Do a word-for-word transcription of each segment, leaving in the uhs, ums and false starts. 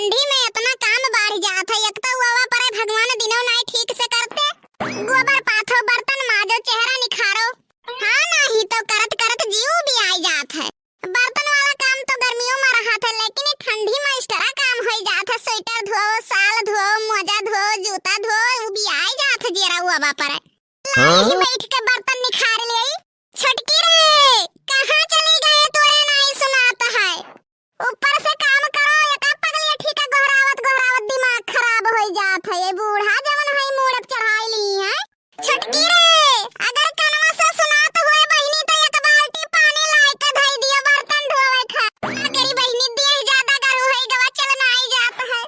ठंडी में इतना काम बढ़ जात है, एक तो ववा परे भगवान दिनो नाई ठीक से करते, गोबर पाथो, बर्तन माजो, चेहरा निखारो, हाँ, नाही तो करत करत जीव भी आई जात है। बर्तन वाला काम तो गर्मियों में रहत है, लेकिन ई ठंडी में extra काम होई जात है। स्वेटर धो, साल धो, मोजा धो, जूता धो, उ भी आई जात है जेरा ववा परे। लाई ही हाँ? बैठ के बर्तन निखार लेई। छोटकी रे, कहाँ चली गए, तोरे नाई सुनात है? ऊपर से काम करो, एका पगलिया ठीका गोहरावत गोहरावत दिमाग खराब होई जात है। ये बूढ़ा जवन है मूड़ पे चढ़ाई ली है। छोटकी रे, अगर कनवा से सुनात होए बहिनी तो एक बाल्टी पानी लाई के धई दियो बर्तन धोवे खा। का करी बहिनी, देह ज्यादा गरू होई गवा, चल नाई जात है।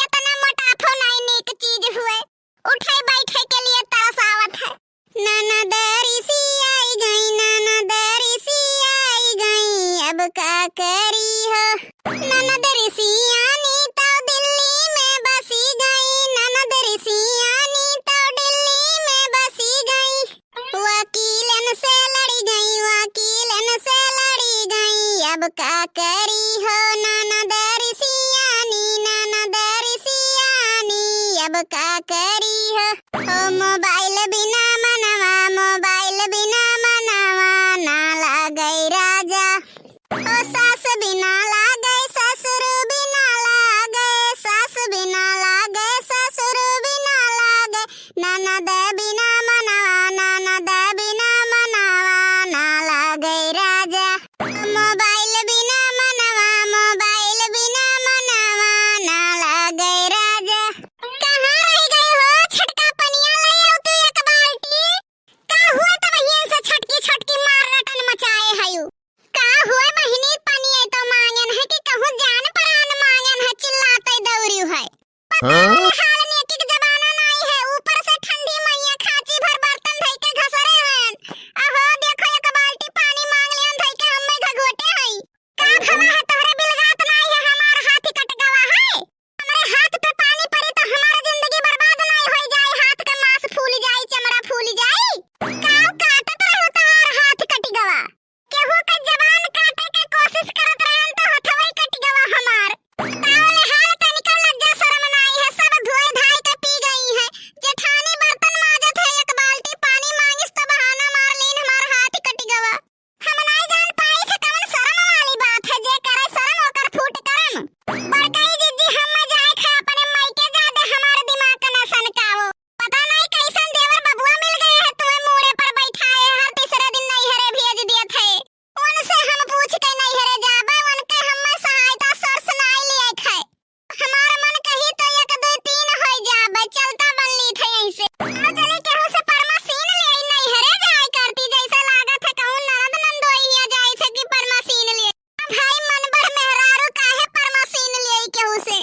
इतना मोटाफो नाई नीक चीज हुए, उठे बैठे के लिए तरसावत है। ननद रिसी आई गई, ननद रिसी आई गई, अब का करी हो। ननद रिसियानी तो दिल्ली में बसी गई, ननद रिसियानी तो दिल्ली में बसी गई। वकीलन से लड़ी गई, वकीलन से लड़ी गई, अब का करी हो। ननद रिसियानी, ननद रिसियानी, अब का करी हो। ओ मोबाइल बिना मनवा, मोबाइल बिना मनवा ना लागै राजा। ओ सास बिना लागै, ससुर बिना लागै, सास बिना लागै, ससुर बिना लागै, ननद बिना मनवा, ननद बिना मनवा ना लागै राजा। मोबाइल बिना मनवा, मोबाइल बिना मनवा ना लागै राजा। कहाँ रह गई हो छोटका, पनिया ले आओ तू एक बाल्टी। का हुआ त बहिन से छोटकी छोटकी मार रटन मचाए हयू? का हुआ बहिनी, पनिया तो मांगन है कि कहूँ जान परान मांगन है, चिल्लाते दौड़ियो है। पता हाँ? है हाल नेकी के जमाना नाई है, ऊपर से ठंडी मैया खाची भर बर्तन धई के घसरे हैं। अहो देखो एक बाल्टी पानी मांग लेन धई के हम्मे घघोटे हई। का भवा है तोहरे बिलगात नाई है, हमार हाथ कट गवा है। हमरे हाथ पे पानी पड़ी तो हमार जिंदगी बर्बाद नाई होई जाई, हाथ के मांस फूल जाई, चमड़ा फूल जाई। काव काटत रहो तोहार हाथ कट गवा। केहू के जबान काटे के कोशिश करत रहन तो हथवई कट गवा हमार। तावले हाल तनिको लज्जा शरम नाई है, सब धोए धाए के पी गई है। जेठानी बर्तन माजत है, एक बाल्टी पानी मांगिस तो बहाना मार लीन हमार हाथ कट गवा। हम नाई जान पाई थे कवन शरम वाली बात है, जे करे शरम ओकर फूट करम। बड़काई जिज्जी हम जाए थे अपने मायके, जादे हमार दिमाग न सनकावो। पता नाई कैसन देवर बबुआ मिल गए हैं, तुम्हें मूड़े पर बैठाए, हर तीसरे दिन नैहरे भेज दिए थे। उनसे हम पूछ के नैहरे जाबे, उनके हम्मे सहायता source नाई लिए थे। हमार मन कही तो एक दो तीन होई जाबे, चलता बन ली थे यहीं से। आओ चली केहू से परमासीन ले आई, नैहरे जाए करती, जैसे लागत है कहूँ ननद नंदोई हियाँ जाए थे कि परमासीन ले। भाई मन बढ़ मेहरारू काहे परमासीन ले आई केहू से?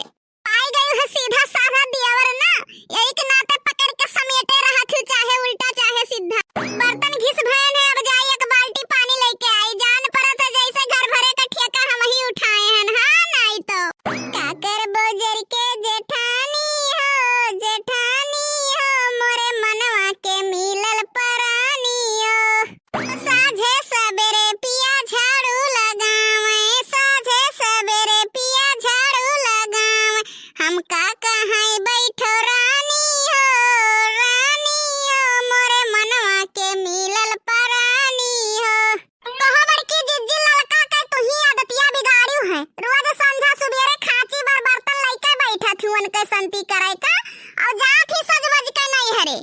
पाई गई है सीधा साधा दियावर ना, यही के नाते पकड़ के समेटे रहत हूँ, चाहे उल्टा चाहे सीधा। बर्तन घिस भयन है, अब जाई एक बाल्टी पानी लेके आई। जान परत है जैसे घर भरे का ठेका हम ही उठाए हैं, हाँ नाई तो। का करबो जर के जेठानी हो, जेठानी हो, मोरे मनवा के मिलल परानी हो। साझे सबेरे पिया झाड़ू लगावे, साझे सबेरे पिया झाड़ू लगावे। हम का कहाई बैठो रानी हो, रानी हो, मोरे मनवा के मिलल परानी हो। कहो बड़की जिज्जी, ललका के तुही आदतिया बिगाड़ियो है। रोज संझा सुबेरे खांची भर बर्तन लइके बैठत हूँ उनके संती करे का, और जात ही सज बज के नैहरे।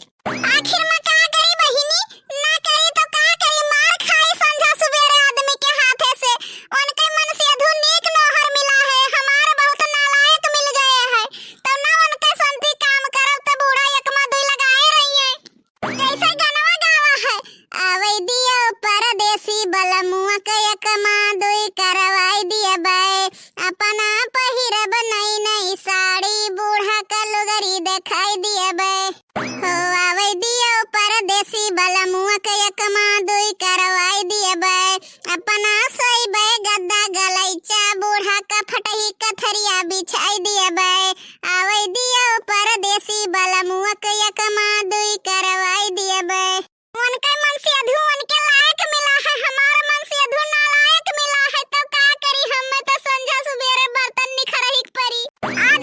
आखिर में का करी बहिनी, ना करी तो का करी, मार खाई संझा सुबेरे आदमी के हाथे से। उनके मन से अधू नीक नौहर मिला है, हमार बहुत नालायक मिल गए है, तो ना उनके संती काम करब तो बूढ़ा एक मा दुई लगाए रही है। जैसे गनवा गावा है, आवै दियो परदेसी बलमुआ के एक मा दुई करवाई दिया बाय। अपना पहिरब नई नई साड़ी, बूढ़ा का लुगरी देखाई दियबे। हो आवै दियो परदेसी बलमुआ के एक मा दुई करवाई दियबे। अपना सोइबे गद्दा गलैचा, बूढ़ा का फटही कथरिया बिछाई दियबे। आवै दियो परदेसी बलमुआ के एक मा दुई करवाई दियबे। उनके मन से अधू उनके लायक मिला है, हमार मन से अधू नालायक मिला है, तो का करी, हमें तो संझा सुबेरे बर्तन निखरही के परी। आज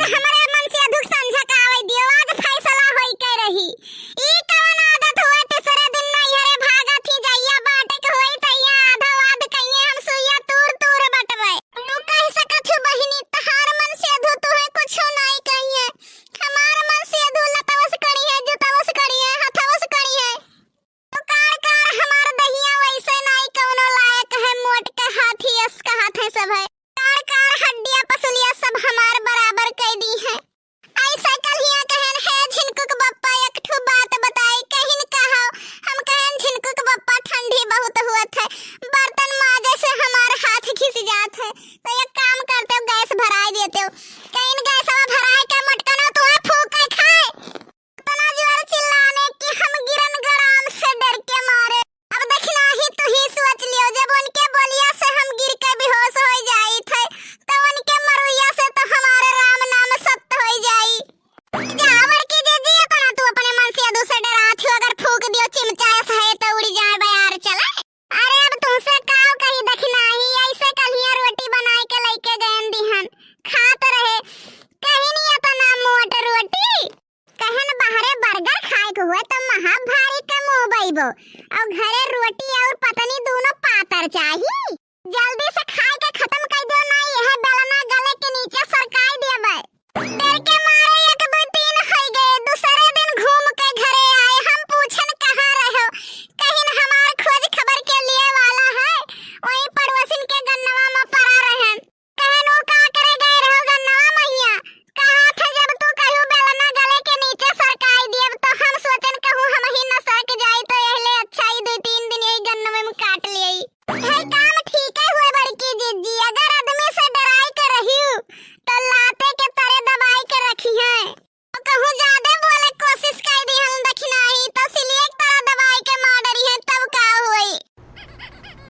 और घरे रोटी और पत्नी दोनों पातर चाही।